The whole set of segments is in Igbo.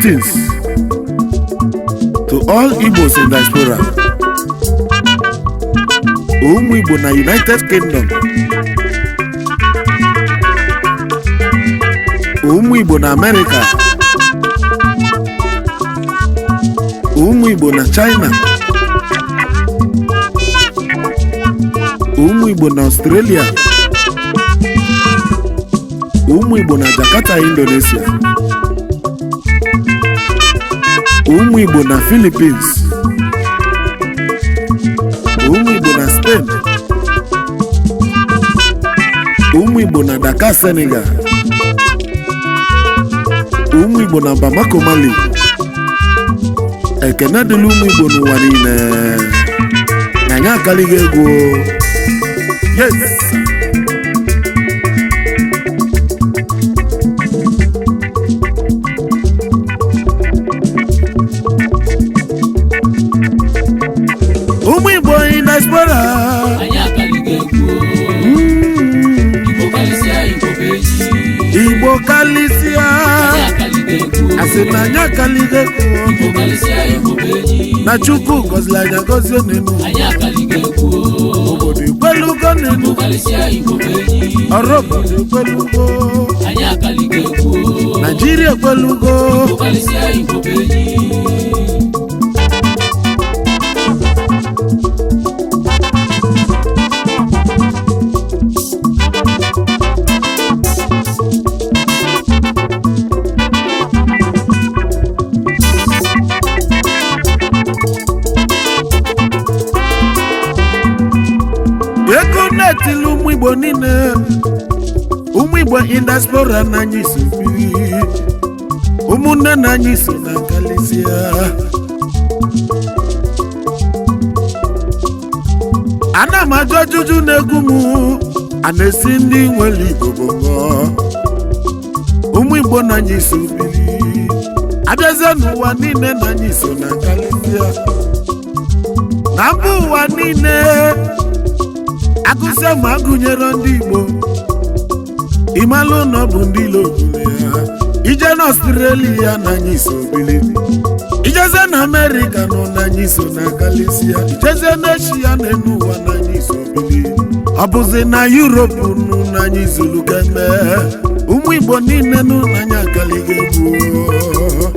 Greetings to all Igbos in diaspora. Ụmụ Igbo na United Kingdom, ụmụ Igbo na America, ụmụ Igbo na China, ụmụ Igbo na Australia, ụmụ Igbo na Jakarta, Indonesia, ụmụ Igbo na Philippines, ụmụ Igbo na Spain, ụmụ Igbo na Dakar, Senegal, ụmụ Igbo na Bamako, Mali. Ekene dịla ụmụ Igbo n'ụwa niile na anyị akalighị egwu. Yes. Ụmụ Igbo in diaspora. Anyị akaligo egwu o. Igbo karịsịa, Igbo bụ enyi. Igbo kalịsịa. Anyị akaligo egwu o. Asị na anyị akalighị egwu. Igbo karịsịa, Igbo bụ enyi. Na Chukwu gọziri anyị agọzie n'enu. Anyị akaligo egwu o. Obodo ikwelugo n'enu. Igbo karịsịa, Igbo bụ enyi. Ọrụ obodo ekwelugo. Anyị akaligo egwu o. Naijiria ekwelugo. Igbo karịsịa, Igbo bụ enyi. Ego na-etili ụmụ Igbo niile, ụmụ Igbo in diaspora, na anyị so biri, ụmụnne na anyị so na kalịsịa. Ana m ajụ ajụjụ na-egwu m a na-esi ndị nwere Igbo bụ ngọ. Ụmụ Igbo na anyị so biri, abịazie n'ụwa niile, na anyị so na kalịsịa na mba ụwa niile. Agụsịa ma agụnyere ndị Igbo, ịmalụ na ọ bụ ndị ilo ya. Ije na Ọstrelia, na anyị so bili. Ijezie na Amerịka nọ, na anyị so na kalisia. Ijezie na Eshia na enu ụwa, na anyị so bili. Ọ bụzi na Yuropu nụ, na anyị zuru keme. Ụmụ Igbo niile nụ na anyị akaligo egwu.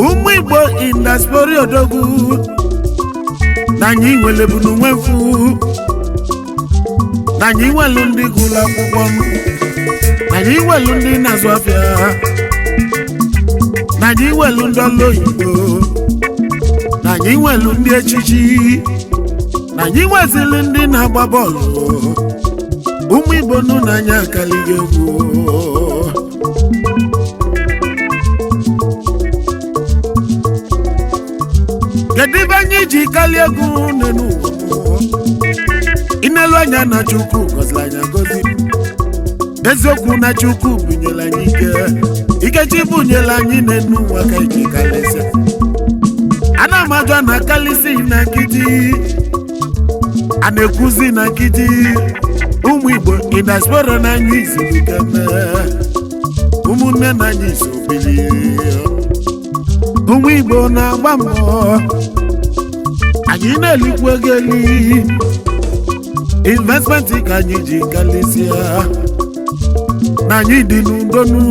Ụmụ Igbo in diaspora, odogwu na anyị nwere bụ n'onwefu, na anyị nwelu ndị gụrụ akwụkwọ, na anyị nwelu ndị na-azụ afịa, na anyị nwelu ndị ọrụ oyibo, na anyị nwelu ndị echichi, na anyị nwezili ndị na-agba bọọlụ. Ụmụ Igbo nụ n'anya akaligo egwu. Kedu ibe anyị ji kalie egwu n'elu ụwa? Inelu anya na Chukwu gọziri anyị agọzi. Eziokwu na Chukwu bunyere anyị ike. Ikechi bunyere anyị n'elu ụwa ka iji kalịsịa. Ana m ajụ, na kalịsị na nkịtị a na-ekwuzi na nkịtị? Ụmụ Igbo in diaspora, na anyị zuru keme. Ụmụnne na anyị so bili. Ụmụ Igbo na-agba mbọ, anyị na-elikwu ego eli. Investment ka anyị ji kalịsịa, na anyị dị n'udonu.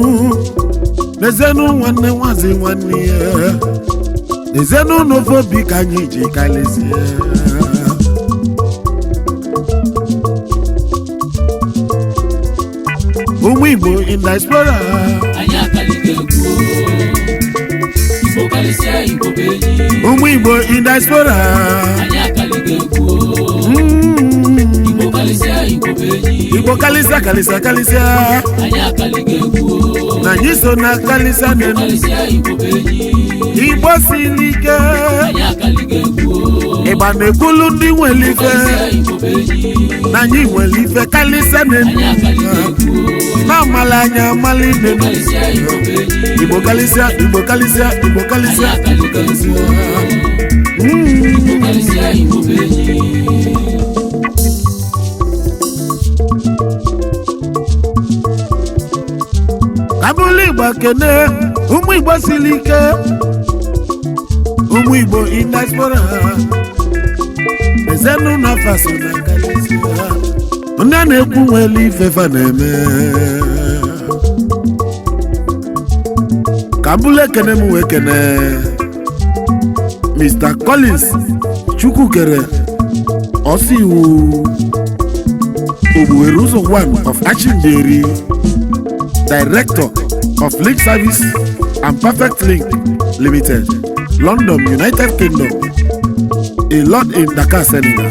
N'ezenụ nwanne nwazi nwanne ya, n'ezenụ n'ofe obi ka anyị ji kalịsịa. Ụmụ Igbo in diaspora. Anyị akaligo egwu o. Igbo karịsịa, Igbo bụ enyi. Ụmụ Igbo in diaspora. Anyị akaligo egwu o. Igbo karịsịa, Igbo bụ enyi. Igbo kalịsịa, kalịsịa, kalịsịa. Anyị akaligo egwu o. Na anyị so na kalịsịa n'elu. Karịsịa, Igbo bụ enyi. Igbo siri ike. Anyị akaligo egwu o. Ịgba na-ekwulu ndị nwere ife. Karịsịa, Igbo bụ enyi. Na anyị nwere ife kalịsịa n'elu. Anyị akaligo egwu o. Na amala anyị amala n'elu. Karịsịa, Igbo bụ enyi. Igbo kalịsịa, Igbo kalịsịa, Igbo Anyị kalịsịa. akaligo egwu o. Igbo karịsịa, Igbo bụ enyi. Abụlụ Igbo kene ụmụ Igbo siri ike, ụmụ Igbo in diaspora, ezenụlọ faso na kalisia ndị a na-ekwu nwere ife fa na-eme. Ka m bụlụ ekene m wee kene Mr. Collins Chukwukere ọsọ iwu Ogbuwere ụzọ 1 of Achimbieri, Director of Link Service and Perfect Link Limited, London, United Kingdom, a lord in Dakar, Senegal.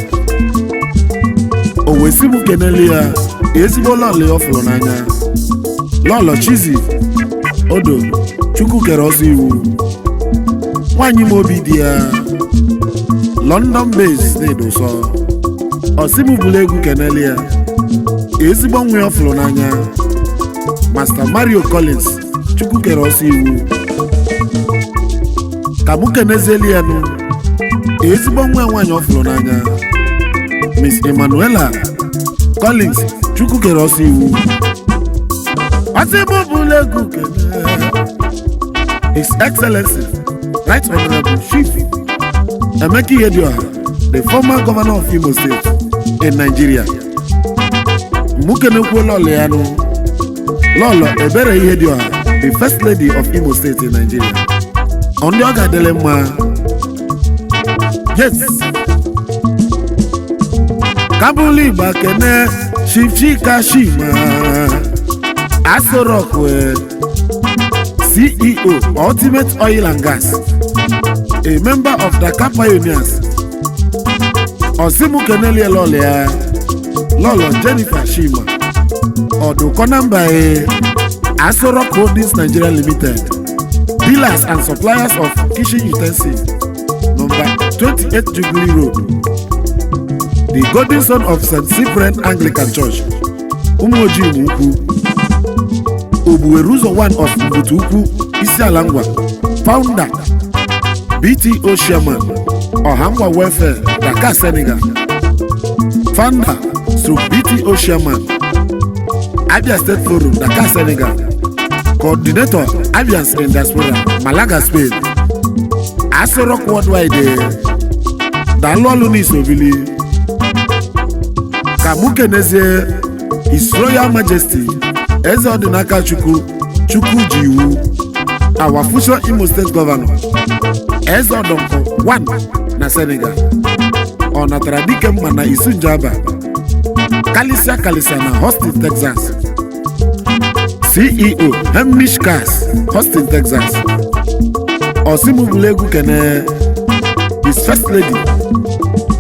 O wee sị m kenele ya ezigbo lọlọ ya ọ fụrụ n'anya, Lọlọ Chizi Odo Chukwukere ọsọ iwu, nwaanyị m obi dị ya, London based na-edo ụsọ. Ọsị m bụrụ egwu kenele ya ezigbo nwa ya ọ fụrụ n'anya, Master Mario Collins Chukwukere ọsọ iwu. Ka mụ kenezieli ya nụ ezigbo nwa ya nwaanyị ọ fụrụ n'anya, Miss Emanuela Collins Chukwukere ọsọ iwu. Ọsị mụ bụrụ egwu kene His Excellency Right Honorable Chief Emeka Ihedioha, the former governor of Imo State in Nigeria. Mụ kenekwuo lọlọ ya nụ, Lọlọ Ebere Ihedioha, the First Lady of Imo State in Nigeria. Ọ ndị ọ ga-adịrị mma. Yes, kabụlụ Igbo kene Chief Chika Shima Asorokwe, CEO, Ultimate Oil and Gas, a member of Dakar Pioneers. Ọsịmụ kenelie lọlọ ya, Lọlọ Jennifer Shima ọdụkọ namba e, Asorok Holdings Nigeria Limited, dealers and suppliers of kitchen utensils, number 28 Jubilee Road, the golden son of St. Cyprian Anglican Church, Umuoji Ukwu, Ogbuwere ụzọ 1 of Mbutu Ukwu, Isiala Ngwa, founder, BTO chairman, Ọhangwa Welfare, Dakar, Senegal, founder stroke BTO chairman, Abia State Forum, Dakar, Senegal, coordinator, Abians in Diaspora, Malaga, Spain, Asorok Worldwide. Daalụ ọlụ n'isobili. Ka mụ kenezie His Royal Majesty Eze Ọdịnaka Chukwu Chukwu ji iwu, our future Imo State Governor, Eze Ọdọnkọ 1 na Senegal. Ọ natara dike mma na Isunjaba kalịsịa kalịsịa na Austin, Texas, CEO, Hemish Cars, Austin, Texas. Ọsịmụbụla egwu kene his First Lady,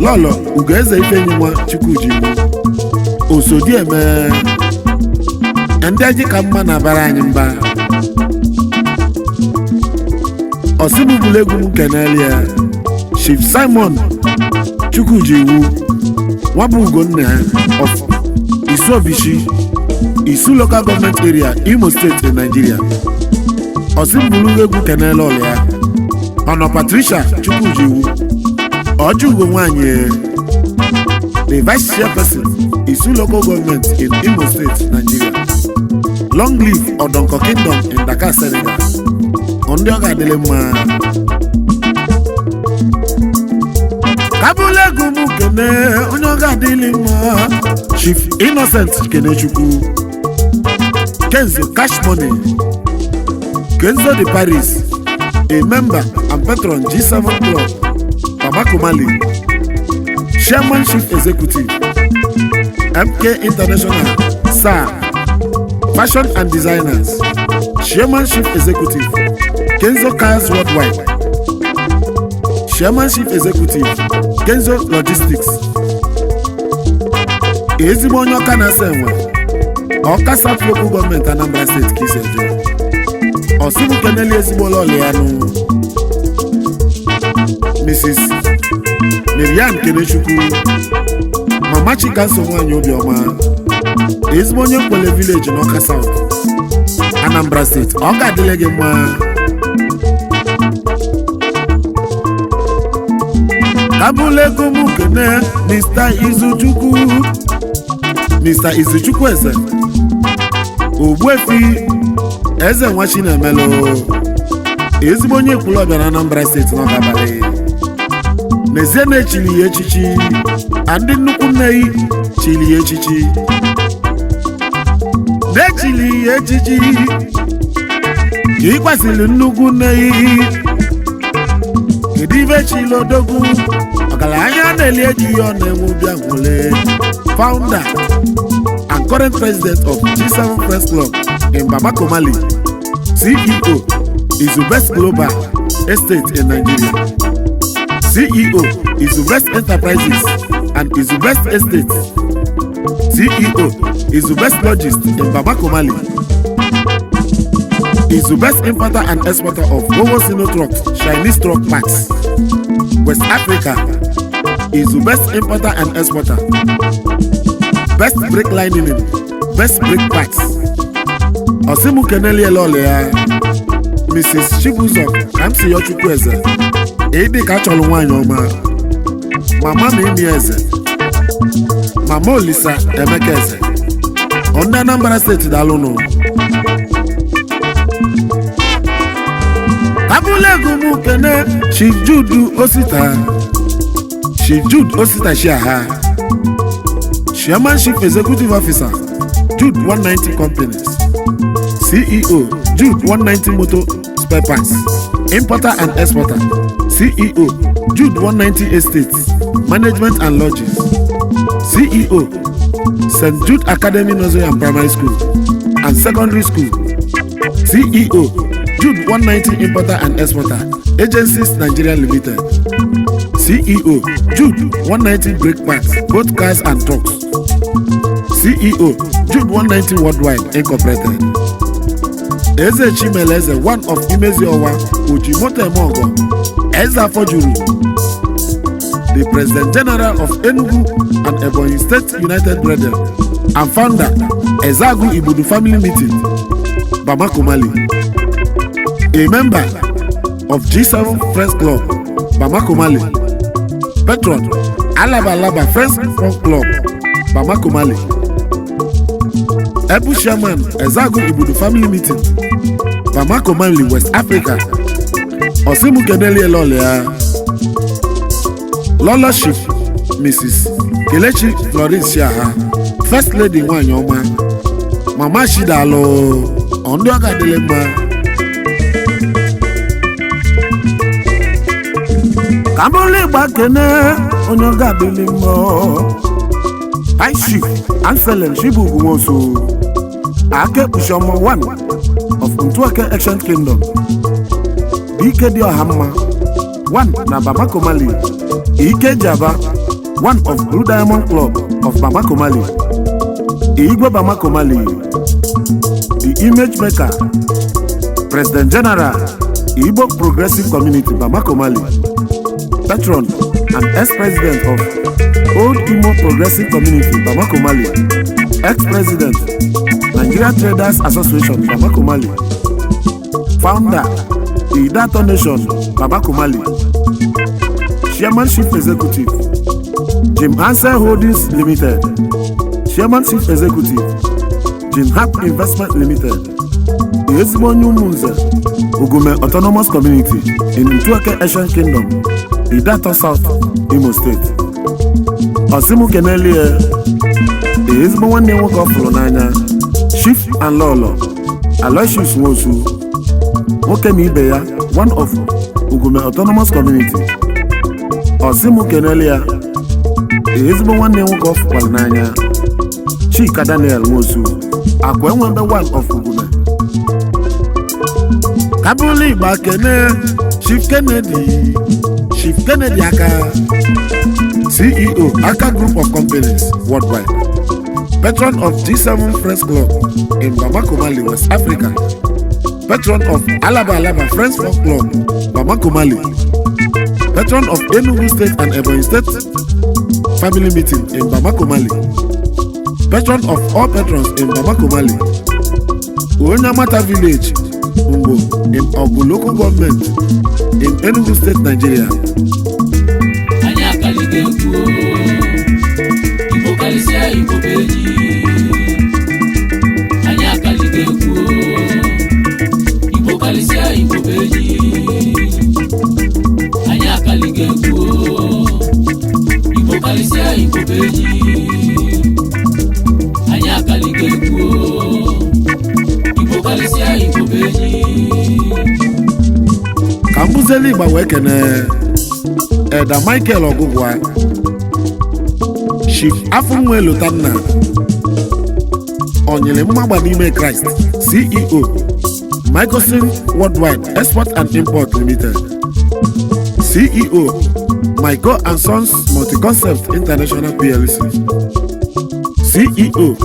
Lọlọ Ugoeze Ifenyinwa Chukwujiwu Osodieme, ndị aji ka mma na-abara anyị mba. Ọsịmụbụla egwu m kenele ya Chief Simon Chukwujiwu Nwabụ Ugonna of Isuobishi, Isu Local Government Area, Imo State in Nigeria. Ọsịmbụlụ egwu kenele ọlụ ya, Ọnọ Patricia Chukwujiwu Ọjụugo nwanyị, the Vice Chairperson, Isu Local Government in Imo State, Nigeria. Long live Odonko Kingdom in Dakar, Senegal. Ndị ọ ga-adịrị mma. Kabụla egwu m kene onye ọ ga-adịrị mma, Chief Innocent Kenechukwu Kenzo Cash Money, Kenzo de Paris, a member and patron G7 Club, Bamako, Mali, Chairman, Chief Executive, MK International SAR Fashion and Designers, Chairman, Chief Executive, Kenzo Cars Worldwide, Chairman, Chief Executive, Kenzo Logistics. Ezigbo onye ọka na-asa enwe Ọka South Local Government, Anambra State ka isi eje. Ọsibụ keneli ezigbo lọlị ya nụ, Mrs. Miriam Kenechukwu, Mama Chikanso, nwanyị obiọma, ezigbo onye Nkwele Village n'Ọka South, Anambra State. Ọ ga-adịle gị mma. Kabụla ego m kene Mr. Izuchukwu, Mr. Izuchukwu Eze Ogbuefi. Eze nwa Chinemelu, ezigbo onye Ekwulọbịa na Anambra Steeti n'ọgabalị. N'ezie na echili ya echichi, a ndị nnukwu nne yi chili ya echichi, na-echili ya echichi ka ịkwasịrị nnukwu nne yi. Kedu ibe chili odogwu ọgaranya na-eli eji ya ọ na-enwe ụbịa nwere, founder and current president of G7 Press Club in Bamako, Mali, CEO Izubest Global Estate in Nigeria, CEO Izubest Enterprises and Izubest Estate, CEO Izubest Logist in Bamako, Mali, Izubest importer and exporter of Volvo Sino trucks, Chinese truck parts, West Africa, Izubest importer and exporter, best brake lining, best brake parts. Osimu Keneli Elole, Mrs. Chibuzo Kamsi Yochukwu Eze, ịdị ka achọrọ nwaanyị ọma, mama na imi eze, mama Olisa Emeka Eze, ndị Anambra Steeti, daalụnụ. Abụla ego m kene Chief Jude Osita, Chief Jude Osita Shiaha, Chairman, Chief Executive Officer, Jude 190 Companies, CEO, Jude 190 Motor Spare Parts, Importer and Exporter, CEO, Jude 190 Estates Management and Lodges, CEO, St. Jude Academy Nursery and Primary School and Secondary School, CEO, Jude 190 Importer and Exporter Agencies Nigeria Limited, CEO, Jude 190 Brake Parts, both cars and trucks, CEO, Jude 190 Worldwide Incorporated. Eze Chimeleze, one of Imeziowa, Ojimoto Emogo, Eze Afojuru, the President General of Enugu and Ebonyi State United Brethren and founder, Ezeagu Ibudu Family Meeting, Bamako, Mali, a member of G7 Friends Club, Bamako, Mali, patron, Alaba Alaba Friends Club, Bamako, Mali, Ebu Chairman, Ezeagu Ibudu Family Meeting, Bamako, Mali, West Africa. Osimu Keneli Elolia, Lolo Chief Mrs. Kelechi Florence Shiaha, First Lady nwanyị ọma, Mama Shidalụ, ndị ọ ga-adịlị mma. Ka bụrụ ịgba kene onye ọ ga-adịlị mma, High Chief Anselm Chibugu Nwosu, Aka Ekpuchi one of Ntuake Ancient Kingdom, Ike dị ọha mma one na Bamako, Mali, Ike Jaba one of Blue Diamond Club of Bamako, Mali, Igwe Bamako, Mali, the Image Maker, President General, Igbo Progressive Community, Bamako, Mali, patron and ex-president of Old Imo Progressive Community, Bamako, Mali, ex-president, Nigeria Traders Association, Bamako, Mali, founder, Idato Nation, Bamako, Mali, Chairman, Chief Executive, Jim Hansel Holdings Limited, Chairman, Chief Executive, Jim Hap Investment Limited, ezigbo onye Ụmụnze Ugume Autonomous Community in Ntuake Ancient Kingdom, Idato South, Imo State. Osimu kenelie ezigbo nwanne nwoke ọ fụrụ n'anya, Chief and Lolo Aloysius Nwosu, nwoke na ibe ya one of Ugume Autonomous Community. Osimu kenele ya ezigbo nwanne nwoke ọ fụkwara n'anya, Chika Daniel Nwosu, Akwa Enwembe one of Ugume. Kabụlụ Igba kene Chief Kennedy, Chief Kennedy Aka, CEO, Aka Group of Companies Worldwide, patron of G7 Friends Club in Bamako, Mali, West Africa, patron of Alaba Alaba Friends Folk Club, Bamako, Mali, patron of Enugu State and Ebonyi State Family Meeting in Bamako, Mali, patron of all patrons in Bamako, Mali, Onyamata Village, Mbo, in Ogu Local Government in Enugu State, Nigeria. Anyị akaligo egwu o. Igbo karịsịa, Igbo bụ enyi. Anyị akaligo egwu o. Karịsịa Igbo bụ enyi. Ka mbuzeli igba wee kene Eda Michael Ọgụgwa, Chief Afụnwe Lotanna Onyere Mmagba n'ime Kraịst, CEO, Microson Worldwide Export and Import Limited, CEO, Michael and Sons Multiconcept International PLC, CEO,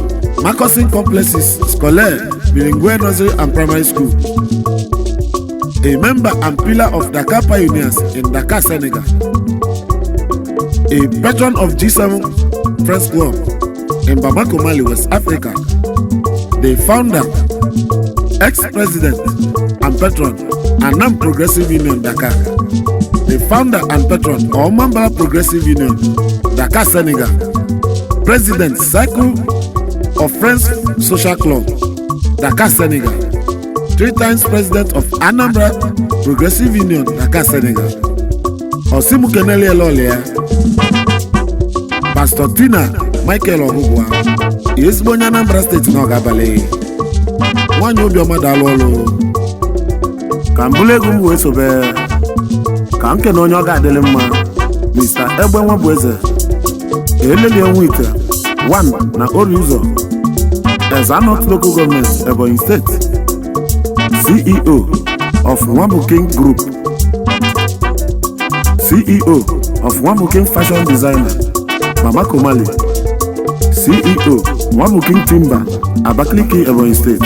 Macosin Complexes Scolaire Bilingue Nursery and Primary School, a member and pillar of Dakar Pioneers in Dakar, Senegal, a patron of G7 Friends Club in Bamako, Mali, West Africa, the founder, ex-president and patron, Anam Progressive Union Dakar, the founder and patron, Omambala Progressive Union, Dakar, Senegal, president, Cycle of Friends Social Club, Dakar, Senegal, three times president of Anambra Progressive Union, Dakar, Senegal. Osimukeneli Elolia, Pastor Tina Michael Ọgụgwa, ezigbo onye Anambra Steeti na ọgabalị, nwanyị obiọma, daalụ ọlụ. Ka mbụlụ egwu m wee sobe ka m kene onye ọ ga-adịlị mma, Mr. Egbe Nwabueze Eleli Onwe Ite 1 na Ori Ụzọ, Ezza North Local Government, Ebonyi State, CEO of Nwabu King Group, CEO of Nwabu King Fashion Designer, Bamako, Mali, CEO, Nwabu King Timber, Abakaliki, Ebonyi State,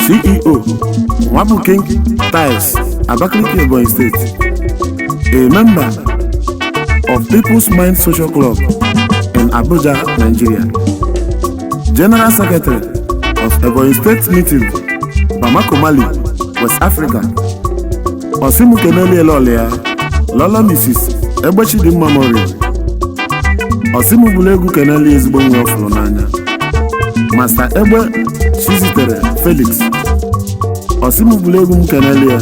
CEO, Nwabu King Tiles, Abakaliki, Ebonyi State, a member of People's Mind Social Club in Abuja, Nigeria, General Secretary of Ebonyi State Meeting, Bamako, Mali, West Africa. Osimukeneli Elolia, Lolo Mrs. Egbechidimma Mori. Osimubulu egwu keneli ezigbo nwe ọfụrụ n'anya, Master Egbe Chizitere Felix. Osimubulu egwu m keneli ya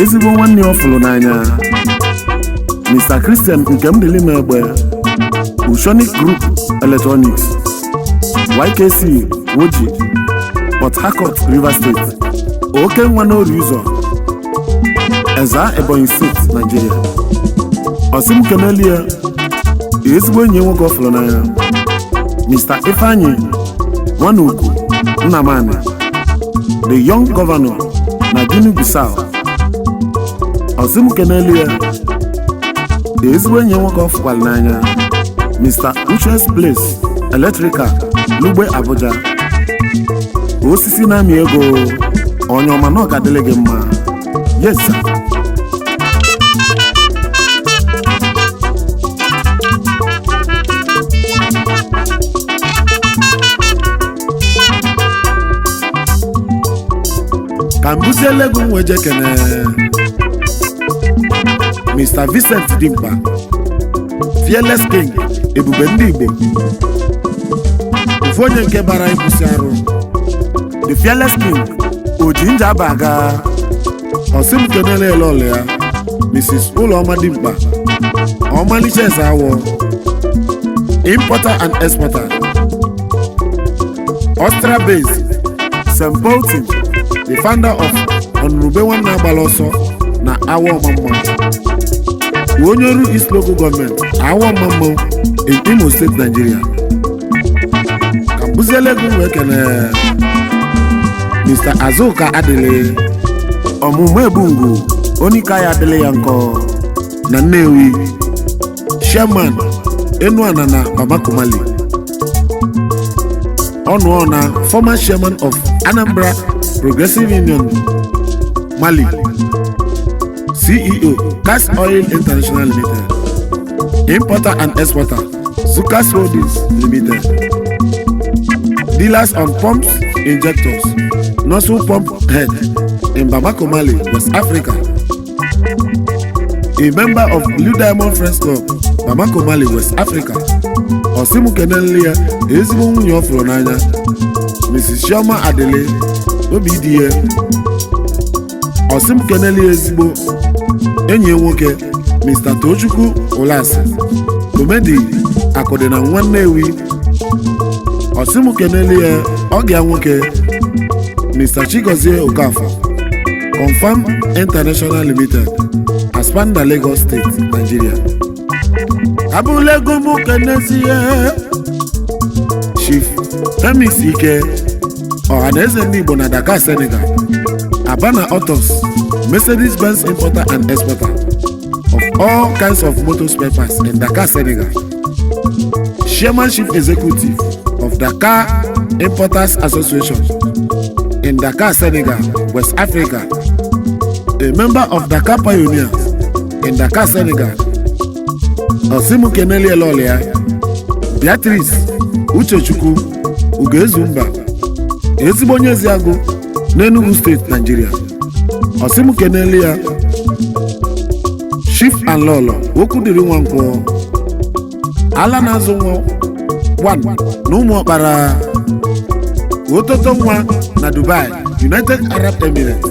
ezigbo nwanne ya ọfụrụ n'anya, Mr. Christian Nkemdilima Egbe, Ushonic Group Electronics, YKC Woji, Port Harcourt, Rivers State, Oke nwa n'Ori Ụzọ, Ezza, Ebonyi State, Nigeria. Osim kenelie ezigbo enyi nwoke ọ fụrụ n'anya, Mr. Ifeanyi Nwanukwu Nnamani, the young governor na Guinea Bissau. Osim kenelie ezigbo enyi nwoke ọ fụkwara n'anya, Mr. Uche's Place Electrical, Lugbe, Abuja, osisi na-amị ego, onye ọma na ọ ga-adịrị gị mma. Yes sir. Ka m buziele egwu m wee jee kene Mr. Vincent Dimkpa, Fearless King, ebube ndị Igbo, ofu onye nke bara ịkwụsị arụ, the Fearless King, oji nje aba aga. Ọsị m kenele ele ọla ya, Mrs. Ụlọma Dimkpa, ọmalịcha eze awọ, importer and exporter, Austria based, St. Bolton, the founder of Ọnụrụbe Nwanne Agbala Ọsọ na Awa Ọmamma, onye ọrụ East Local Government, Awa Ọmamma in Imo State, Nigeria. Ka m buziele egwu wee kene Mr. Azuka Adịlị, ọmụmụ ebungu onika ya adịlị ya nkọ na Nnewi, chairman Enuana na Bamako, Mali, ọnụọna, former chairman of Anambra Progressive Union Mali, CEO, Gas Oil International Limited, importer and exporter, Zukas Holdings Limited, dealers on pumps, injectors, nozzle pump head in Bamako, Mali, West Africa, a member of Blue Diamond Friends Club, Bamako, Mali, West Africa. Osimukenele ya ezigbo nwunye ọ fụrụ n'anya, Mrs. Chioma Adele, obi dị ya. Osimukenele ya ezigbo enyi ya nwoke, Mr. Tochukwu Ulasi, Komedi Akụdị na nwa Nnewi. Osimukenele ya ọgịa nwoke, Mr. Chigozie Okafor, Confirm International Limited, Aspanda, Lagos State, Nigeria. Abụlego m kenezie Chief Femix Ike, Ọhaneze Ndị Igbo na Dakar, Senegal, Abana Autos, Mercedes-Benz importer and exporter of all kinds of motor spare parts in Dakar, Senegal. Chairman Chief Executive of Dakar Importers Association in Dakar, Senegal, West Africa. A member of Dakar Pioneers in Dakar, Senegal. Osimu Keneli Elolia, Beatrice Uchechukwu Ugezumba, ezigbo onye Eziagụ n'Enugu Steeti, Nigeria. Osimu Keneli ya Chief and Lolo Okwudiri Nwankwọ, ala na-azụ nwa one na ụmụ ọkpara ototo nwa na Dubai, United Arab Emirates.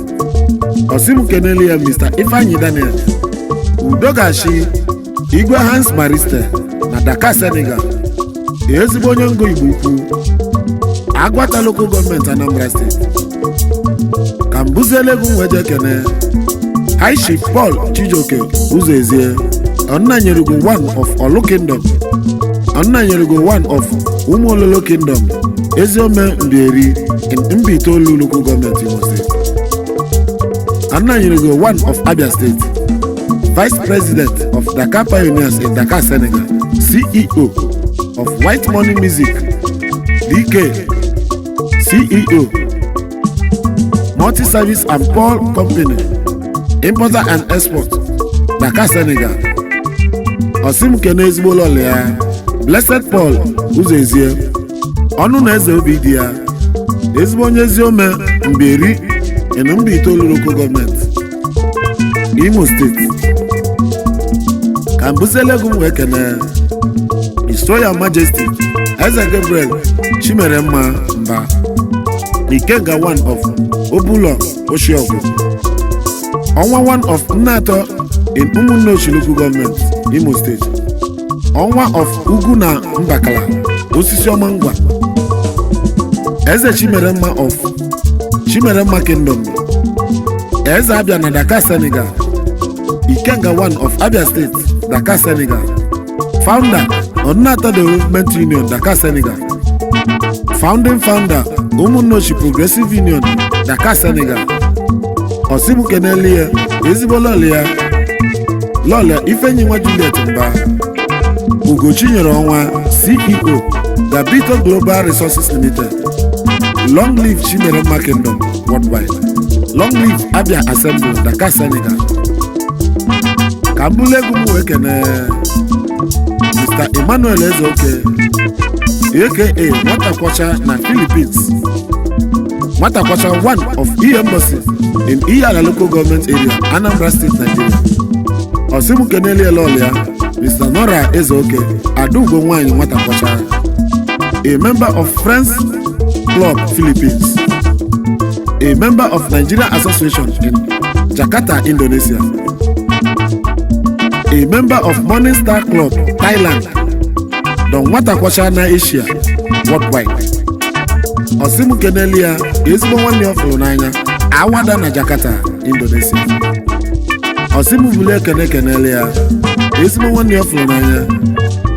Osim keneli ya Mr. Ifeanyi Daniel Udogashi, Igwe Hans Mariste na Dakar, Senegal, ezigbo onye ngo Igbo Ukwu, Agwata Local Government, Anambra Steeti. Ka mbuzielu egwu wee jee kene High Chief Paul Chijioke Uzoezie, Ọnanyerugo one of Olu Kingdom, Ọnanyerugo one of Umuololo Kingdom, Eziome Mbieri in Mbaitoli Local Government, Imo State. Ọnanyerugo one of Abia State, Vice President of Dakar Pioneers in Dakar, Senegal, CEO of White Money Music, DK, CEO, Multi-Service and Paul Company, Importer and Export, Dakar, Senegal. Osim kene ezigbo lọlọ ya, Blessed Paul Uzoezie, ọnụ na eze obi dị ya, ezigbo onye Eziome Mbieri in Mbaitoli Local Government, Imo Steeti. Ka mbuzele egwu m wee kene His Royal Majesty Eze Gabriel Chimeremma Mba, Ikenga one of Obulo Oshiogwu, Ọnwa one of Nnatọ in Umunneochi Local Government, Imo State, Ọnwa of Ugwu na Mbakala, Osisi Ọma Ngwa, Eze Chimeremma of Chimeremma Kingdom, Eze Abia na Dakar, Senegal, Ikenga one of Abia State, Dakar, Senegal, founder, Odinata Development Union, Dakar, Senegal, founding founder, Umunneochi Progressive Union, Dakar, Senegal. Osimukenelie ezigbo lọlọ ya, Lọlọ Ifenyi nwa Juliet Mba, Ugochinyere Ọnwa, CEO, Gabito Global Resources Limited. Long live Chimeremma Kingdom worldwide. Long live Abia Assembly, Dakar, Senegal. Ka mbụlụ egwu m wee kene Mr. Emmanuel Ezeoke, aka Nwata Kwọcha na Philippines, Nwata Kwọcha one of Embassy in Ihiala Local Government Area, Anambra State, Nigeria. Osimu keneli lọlọ ya, Mr. Nora Ezeoke, Adaugo nwanyị Nwata Kwọcha, a member of Friends Club Philippines, a member of Nigeria Association in Jakarta, Indonesia, a member of Morning Star Club Thailand, Don Nwata Kwọcha na Asia worldwide. Osimu keneli ya ezigbo nwanne ọ fụrụ n'anya, Awada na Jakarta, Indonesia. Osimu bulu ekene kenele ya ezigbo nwanne ya fụrụ n'anya,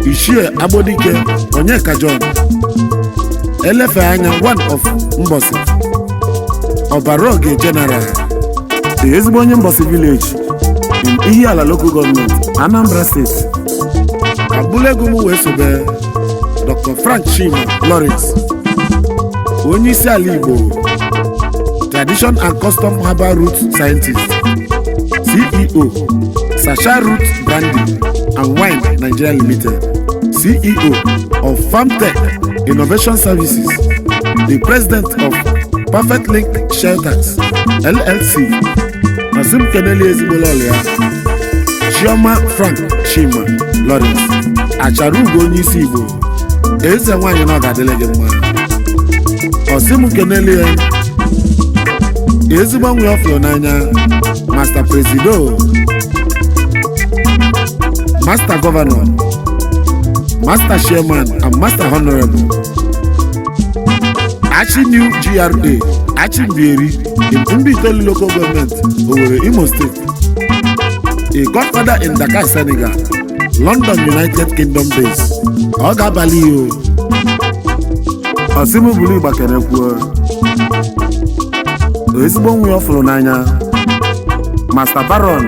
Ichie Agbodike Onyeka John Elefe Anya one of Mbosi, Ọbaroge General, the ezigbo onye Mbosi Village in Ihiala Local Government, Anambra State. Abụlego m wee sobe Dr. Frank Chima Lawrence, onye isi ala Igbo Tradition and Custom Herbal Root Scientist, CEO, Sasha Root Brandy and Wine Nigeria Limited, CEO of Farmtech Innovation Services, the president of Perfect Link Shelters LLC. Nasim Keneli ezigbo lọlọ ya, Chioma Frank Chima Lawrence, Achara Ugo onye isi Igbo, eze nwaanyị na ọ ga-adịrị gị mma. Ọsịm keneli ya ezigbo nwe ọ fụrụ n'anya, Master Presido, Master Governor, Master Chairman and Master Honorable Achi New GRA. Achimbieri in Mbaitoli Local Government, Owerri, Imo State. A godfather in Dakar, Senegal, London, United Kingdom base. Ọ ga-abalị ya o. Ọsịmụ buru Igba kenekwuo ezigbo nwa ọ fụrụ n'anya, Master Baron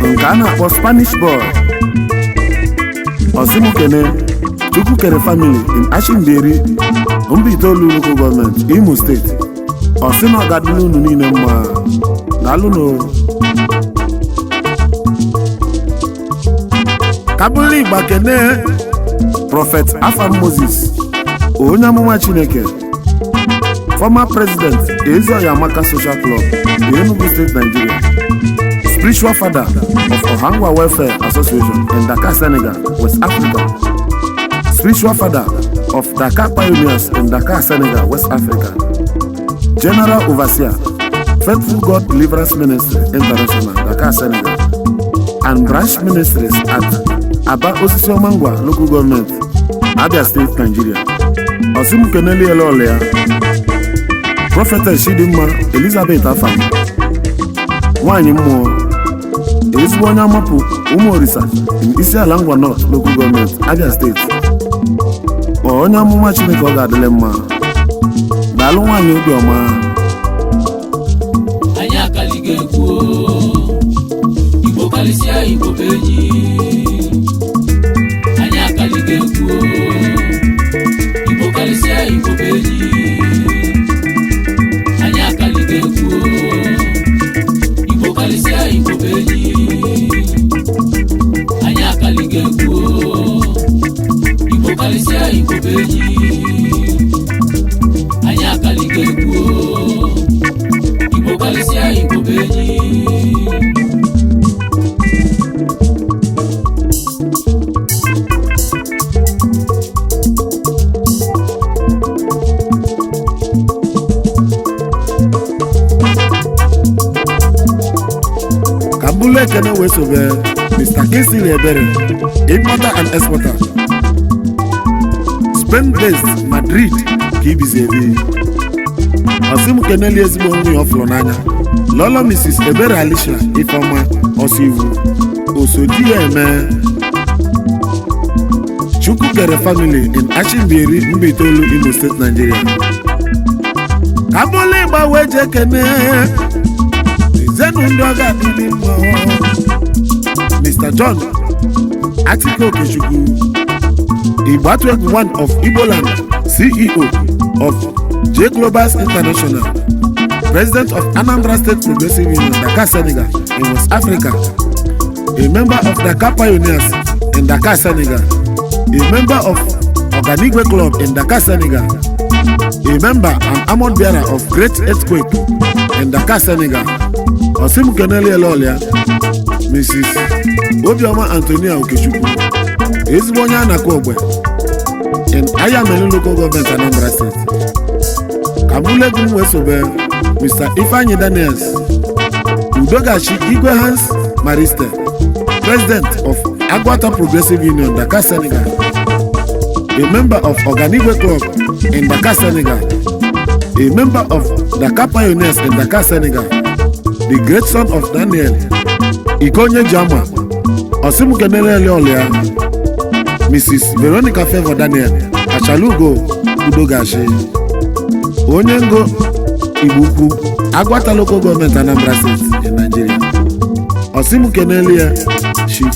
nke a na-akpọ Spanish Boy. Ọsịmụ kene Chukwu kere family in Achimbieri, Mbaitoli Local Government, Imo State. Ọsị na ọ ga-adịrị unu niile mma. Daalụnụ. Kabụlụ Igba kene Prophet Afam Moses, onye amụma Chineke, former president, Ezeoyamaka Social Club, Enugu State, Nigeria, spiritual father of Ohangwa Welfare Association in Dakar, Senegal, West Africa, spiritual father of Dakar Pioneers in Dakar, Senegal, West Africa, general overseer, Faithful God Deliverance Ministry International, Dakar, Senegal, and branch ministries at Aba Osisiomangwa Local Government, Abia State, Nigeria. Osim keneli Elolea, Prophetess Chidimma Elizabeth Afam, nwanyị mmụọ, ezigbo onye amapụ ụmụ Orisa in Isiala Ngwa North Local Government, Abia State. Onye amụma Chineke, ọ ga-adịlị mma. Daalụ, nwaanyị obiọma. Anyị akaligo egwu o. Igbo karịsịa, Igbo bụ enyi. Anyị akaligo egwu o. Igbo karịsịa, Igbo bụ enyi. Anyị akaligo egwu o. Igbo karịsịa, Igbo bụ enyi. Anyị akaligo egwu o. Igbo karịsịa, Igbo bụ enyi. Anyị akaligo egwu o. Igbo karịsịa, Igbo bụ enyi. Ka m bụlụ ekene wee sobe Mr. Kingsley Ebere, importer and exporter, Spain based, Madrid ka ibizi ebi. Ọsị m keneli ezigbo nwunye ọ fụrụ n'anya, Lọlọ Mrs. Ebere Alicia Ifeọma Ọsọ Iwu Osodi ya eme Chukwu kere family in Achimbieri, Mbaitolu, Imo State, Nigeria. Ka bụlụ ịgba wee jee kene zenu ndị ọ ga-adịrị mma. Mr. John Atike Okechukwu, Igbatu Egwu one of Igboland, CEO of J Globals International, President of Anambra State Progressive Union, Dakar, Senegal in West Africa, a member of Dakar Pioneers in Dakar, Senegal, a member of Oganigwe Club in Dakar, Senegal, a member and armored bearer of Great Earthquake in Dakar, Senegal. Osim Keneli Elolia, Mrs. Obioma Antonia Okechukwu, ezigbo onye a na-akụ ogbe in Ayamelu Local Government, Anambra State. Ka mbulegwu m wee sobe Mr. Ifeanyi Daniels Udogachi, Igwe Hans Mariste, President of Agwata Progressive Union, Dakar, Senegal, a member of Oganigwe Club in Dakar, Senegal, a member of Dakar Pioneers in Dakar, Senegal, the great son of Daniel Ikonye Jama. Osimukenele Ọlịa, Mrs. Veronica Favour Daniel Achalugo Udogachi, onye ngo Igbo Ukwu, Agwata Local Government, Anambra State in Nigeria. Osimukenelie Chief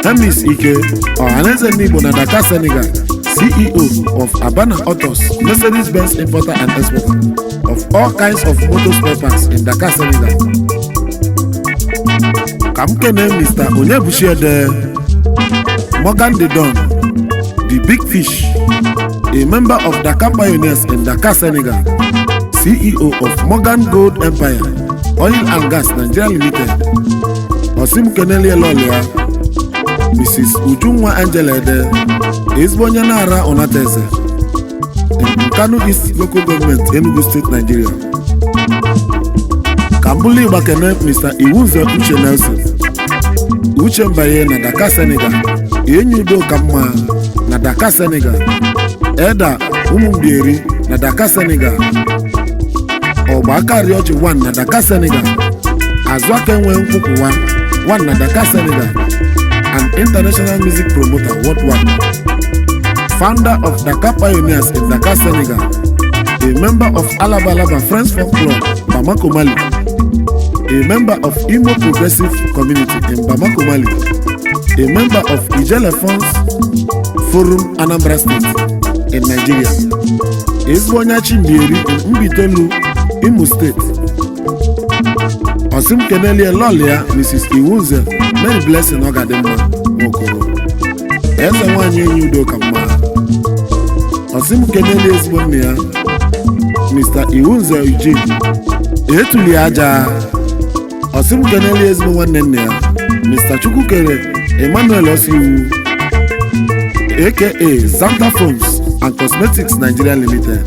Hemis Ike Ọhaneze Ndị Igbo na Dakar, Senegal, CEO of Abana Autos, Mercedes-Benz importer and exporter of all kinds of motor spare parts in Dakar, Senegal. Ka m kene Mr. Onyebuchiede Morgan the Don, the Big Fish, a member of Dakar Pioneers in Dakar, Senegal, CEO of Morgan Gold Empire Oil and Gas Nigeria Limited. Osim keneli Elolia, Mrs. Ujunwa Angela Ede, ezigbo onye na-ara Unateze in Nkanu East Local Government, Enugu State, Nigeria. Ka mbụlụ Igba kene Mr. Iwunze Uche Nelson Uche Mbaye na Dakar, Senegal, enyi udo ka mma na Dakar, Senegal, Eda Ụmụmbieri na Dakar, Senegal. Ọgba aka rịọji 1 na Dakar, Senegal. Azụ aka enwe nkwụkwụwa 1 na Dakar, Senegal, and international music promoter worldwide, founder of Dakar Pioneers in Dakar, Senegal, a member of Alaba Alaba Friends Folk Club, Bamako, Mali, a member of Imo Progressive Community in Bamako, Mali, a member of Ijele Funds Forum, Anambra State in Nigeria. Ezigbo onye Chimbieri in Mbaitoli, Imo State. Ọsị m kenelie lọlịa, Mrs. Iwunze Mary Blessing. Ọ ga-adị mma nwokoro eze nwaanyị enyi udo ka mma. Ọsị m kenelie ezigbo nne ya, Mr. Iwunze Eugene etuli aja. Ọsị m kenelie ezigbo nwanne nne ya, Mr. Chukwukere Emmanuel Osiwu, aka Zanta Phones and Cosmetics Nigeria Limited.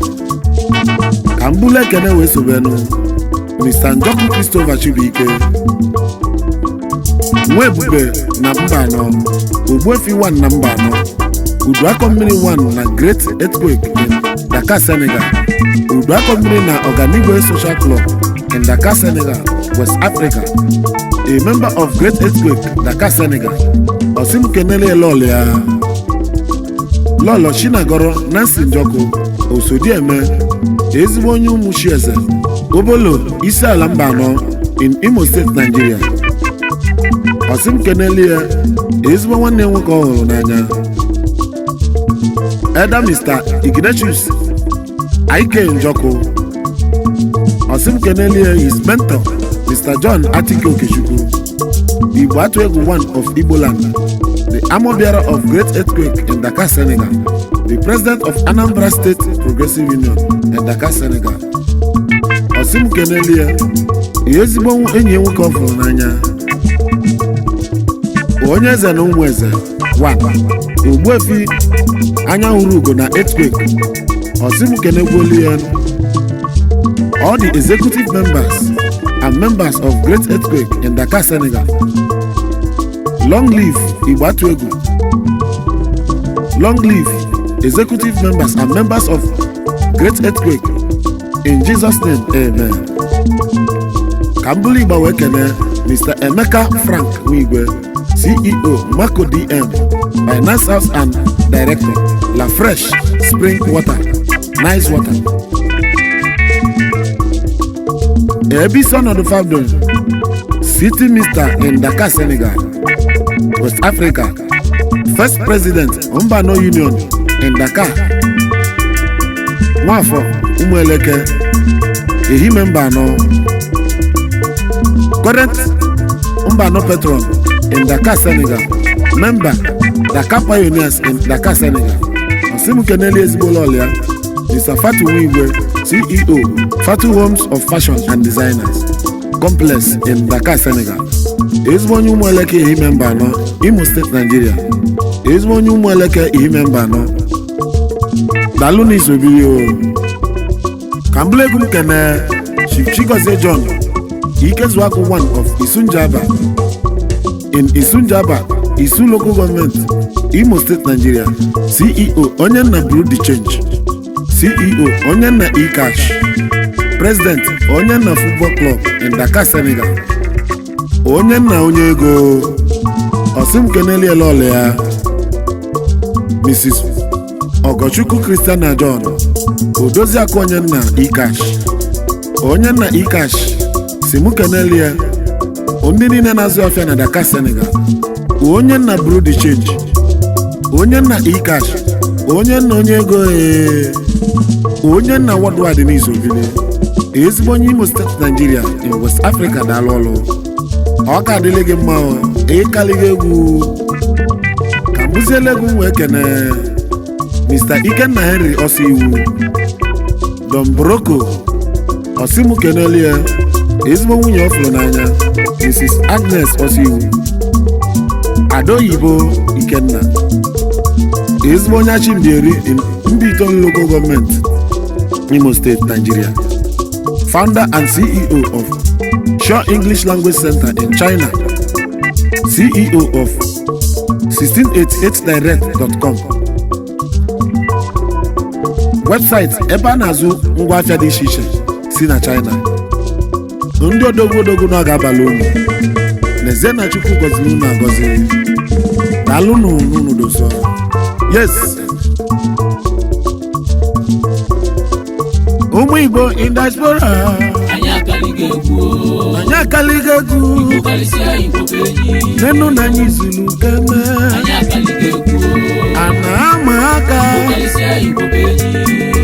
Ka m bulu ekene wee sobenu Mr. Njoku Christopher Chibuike Nwa Ebube na mba anọ, Ogbuefi 1 na mba anọ, Uduakọ mmiri 1 na Great Earthquake in Dakar, Senegal, Uduakọ mmiri na Ọganigwe Social Club in Dakar, Senegal, West Africa, a member of Great Earthquake, Dakar, Senegal. Ọsị m kenele lọlọ ya, Lọlọ Chinagoro Nancy Njoku Osodieme, ezigbo onye Ụmụchieze Obolo, isi ala mba anọ in Imo State, Nigeria. Ọsị m kenele ya ezigbo nwanne nwoke ọ hụrụ n'anya, Elder Mr. Ignatius Ike Njoku. Ọsị m kenelie his mentor, Mr. John Atike Okechukwu, Igbo Atụ Egwu one of Igboland, the armor bearer of Great Earthquake in Dakar, Senegal, the president of Anambra State Progressive Union in Dakar, Senegal. Ọsị m kenelie ezigbo enyi ya nwoke ọ fụrụ n'anya, onye eze na ụmụ eze one, Ogbuefi anya hụrụ ugo na Earthquake. Ọsị m kenegwuolu ya all the executive members and members of Great Earthquake in Dakar, Senegal. Long live Igbo Atụ Egwu! Long live executive members and members of Great Earthquake! In Jesus' name, amen. Ka m bụrụ Igbo wee kene Mr. Emeka Frank Nwigwe, CEO, Marco DM Finance House and Director, La Fresh Spring Water, Nice Water, ebe isi ọnọdụ Fabdon City Mr. in Dakar, Senegal, West Africa, First President, Mbano Union in Dakar, Nwafọ Ụmụeleke, Ehime Mbano, current Mbano Patron in Dakar, Senegal, member, Dakar Pioneers in Dakar, Senegal. Ọsị m keneli ezigbo lọl ya, Mr. Fatu Nwigwe, CEO, Fatu Homes of Fashion and Designers Complex in Dakar, Senegal, ezigbo onye Ụmụeleke, Ehime Mbano, Imo State, Nigeria, ezigbo onye Ụmụeleke, Ehime Mbano. Daalụ na isobiri o. Ka mbụlụ egwu m kene Chief Chigozie John Ikezuaku one of Isunjaba in Isunjaba, Isu Local Government, Imo State, Nigeria, CEO, Onyenna Bureau de Change, CEO, Onyenna E-Cash, President, Onyenna Football Club in Dakar, Senegal, Onyenna onye ego. Ọsị m keneliela ọla ya, Mrs. Ogochukwu Christiana John, Odoziakụ Onyenna E-Cash. Onyenna E-Cash si mụ kenelie ndị niile na-azụ afịa na Dakar, Senegal. Onyenna Bureau de Change, Onyenna E-Cash, Onyenna onye ego, ee, Onyenna worldwide n'Izobile, ezigbo onye Imo State, Nigeria in West Africa. Daalụ ọlụ, ọ ka adịlị gị mma o, ịkalịghị egwu. Ka mbụziela egwu m wee kene Mr. Ikenna Henry Ọsọ Iwu Dombroko. Ọsị mụ kenelie ezigbo nwunye ọ fụrụ n'anya, Mrs. Agnes Ọsọ Iwu Adaoyibo Ikenna, ezigbo onye Achimbieri in Mbaitoli Local Government, Imo State, Nigeria, founder and CEO of Shaw English Language Center in China, CEO of 1688direct.com website ebe a na-azụ ngwaafịa dị iche iche si na China. Ndị odogwu odogwu na ọ ga-abalị unu. N'ezie na Chukwu gọziri unu agọzi. Daalụnụ n'unu dozo. Yes, ụmụ Igbo in diaspora. Anyị akaligo egwu o. Anyị akaligo egwu. Igbo karịsịa, Igbo bụ enyi. Nenu na anyị zuru keme. Anyị akaligo egwu o. A na-ama aka. Igbo karịsịa, Igbo bụ enyi.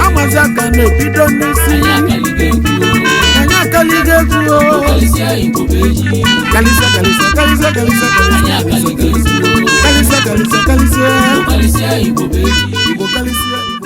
Amazi aka na-ebido n'isi. Anyị akaligo egwu o. Anyị akaligo egwu o. Igbo karịsịa, Igbo bụ enyi. Kalịsịa, kalịsịa, kalịsịa, kalịsịa. Anyị Kalịsịa. akaligo egwu o. Kalịsịa, kalịsịa, kalịsịa. Igbo karịsịa, Igbo bụ enyi. Igbo kalịsịa.